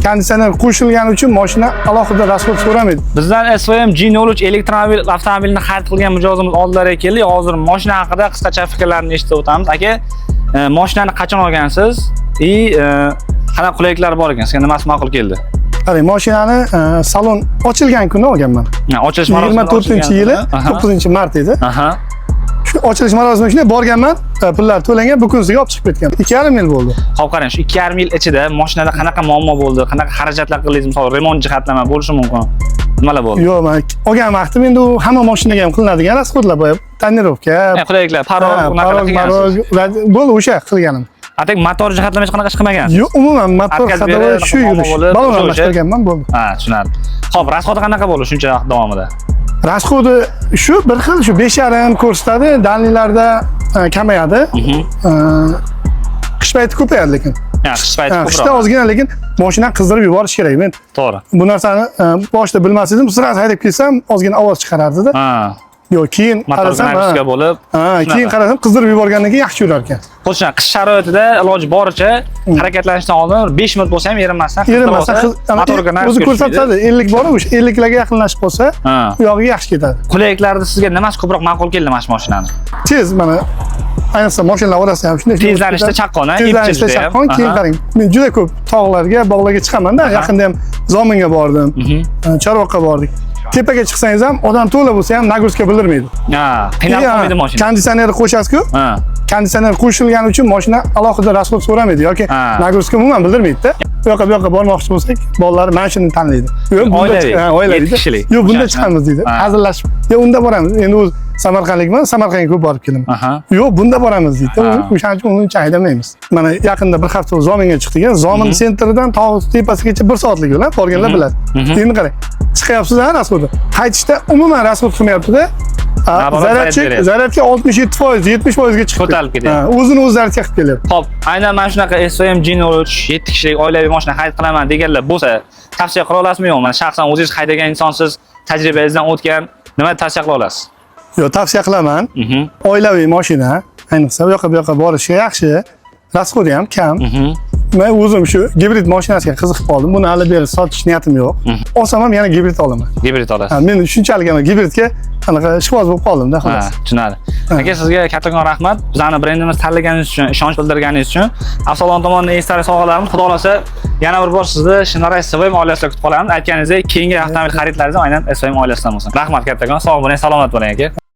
Konditsioner qo'shilgani uchun mashina alohida расход so'ramaydi. Bizdan SVM G03 elektromobil avtomobilini xarid qilgan mijozimiz oldilariga keldik. Hozir mashina haqida qisqacha fikrlarini eshitib o'tamiz. Aka, mashinani qachon olgansiz? И qanaqa qulayliklar bor ekan? Sizga nimasi ma'qul keldi? Qarang, mashinani salon ochilgan kuni olganman. Ha, ochilish marosimi 24-yili 9-mart edi. Shu ochilish marosimi shunday borganman, pullar to'langan, bu kunisiga olib chiqib ketgan. 2,5 yil bo'ldi. Xo'p, qarang, shu 2,5 yil ichida mashinada qanaqa muammo bo'ldi? Qanaqa xarajatlar qildingiz? Misol, remont jihatlama bo'lishi mumkin. Nimalar bo'ldi? Yo'q, man olgan vaqtim endi u hamma mashinaga ham qilinadigan расход lar boya тонировка, Qulayliklar, порог, unaqa порог, qilgansiz. Marog, bo'ldi, o'sha qilganim. А так motor jihatlama hech qanaqa ish qilmagansiz. Yo'q, umuman motor Отказ ходовой berib, shu muammo yurish. bo'lib, Balon o'sha. almashtirganman, bo'ldi. Ha, tushunarli. Xo'p, расход i qanaqa bo'ldi shuncha vaqt davomida? Расход i shu bir xil, shu 5,5 ko'rsatadi, дальний larda kamayadi. Qish payti ko'payadi lekin. Ha, qish payti Ha, ko'proq. qishda ozgina, lekin mashina qizdirib yuborish kerak. Men bu narsani boshida bilmas edim. Сразу haydab kelsam, ozgina ovoz chiqarardida. Yo'q, keyin Motor qarasam, ha, нагрузка bo'lib, ha, keyin shunaqa. qarasam, qizdirib yuborgandan keyin yaxshi yurar ekan. Xuddi qish sharoitida iloji boricha harakatlanishdan oldin 5 minut bo'lsa ham erinmasdan Erinmasdan qizdirib olsa, motorga o'zi нагрузка tushmaydi. ko'rsatadi, 50 bor, o'sha 50 larga yaqinlashib qolsa, u yog'iga yaxshi ketadi. Qulayliklarda sizga nimasi ko'proq ma'qul keldi mana shu mashinani? Tez, mana ayniqsa mashinalar orasida ham shunday Tezlanishda chaqqon, ha? Tezlanishda Epchil judayam. chaqqon. Keyin qarang, men juda ko'p tog'larga, bog'larga chiqaman-da. Yaqinda ham Zominga bordim, Chorvoqqa bordik. Tepaga chiqsangiz ham, odam to'la bo'lsa ham, нагрузка bildirmaydi. Ha, qiynalib qolmaydi mashina. Konditsionerni qo'shasiz-ku, konditsioner qo'shilgani uchun mashina alohida расход so'ramaydi yoki нагрузка umuman bildirmaydi-da. Bu yoqqa, bu yoqqa bormoqchi bo'lsak, bolalar mana shuni tanlaydi. Yo'q, bunda Oilaviy, ha, oilaviy. 7 kishilik. Yo'q, bunda O'sha. chiqamiz deydi. Hazillashib. Yo'q, unda boramiz. Endi o'zi samarqandlikman, Samarqandga ko'p borib kelaman. Yo'q, bunda boramiz deydi. O'shaning uchun uni uncha haydamaymiz. Mana yaqinda bir hafta Zominga chiqdik. Zomin центр idan tog' tepasigacha 1 soatlik yo'l, ha, borganlar biladi. Endi qarang, chiqyapsiz, ha, расход i. Qaytishda umuman расход qilmayapti-da. Наоборот, заряд Зарядчик, beryapti. Zaryadga 67%, 70% ga chiqdi. Ko'tarilib ketyapti. Ha, o'zini o'zi zaryadga qilib kelyapti. Xo'p, aynan mana shunaqa SVM G03 7 kishilik oilaviy mashina xarid qilaman deganlar bo'lsa, tavsiya qila olasizmi, yo'qmi? Mana shaxsan o'zingiz haydagan insonsiz, tajribangizdan o'tgan, nima tavsiya qila olasiz? Yo'q, tavsiya qilaman. Oilaviy mashina, ayniqsa bu yoqqa, bu yoqqa borishga yaxshi. Расход i ham kam. Men o'zim shu gibrid mashinasiga qiziqib qoldim. Buni hali beri sotish niyatim yo'q. Olsam ham yana gibrid olaman. Gibrid olasiz. Ha, men shunchalik ana gibridga anaqa ishqiboz bo'lib qoldim-da, xolos. Tushunarli. Aka, sizga kattakon rahmat. Bizani brendimiz tanlaganingiz uchun, ishonch bildirganingiz uchun. Avtosalon tomonidan esdalik sovg'alarimiz, xudo xolasa, yana bir bor sizni Shinara SVM oilasida kutib qolamiz. Aytganingizdek, keyingi avtomobil xaridlaringiz ham aynan SVM oilasidan bo'lsin. Rahmat kattakon. Sog' bo'ling, salomat bo'ling, aka.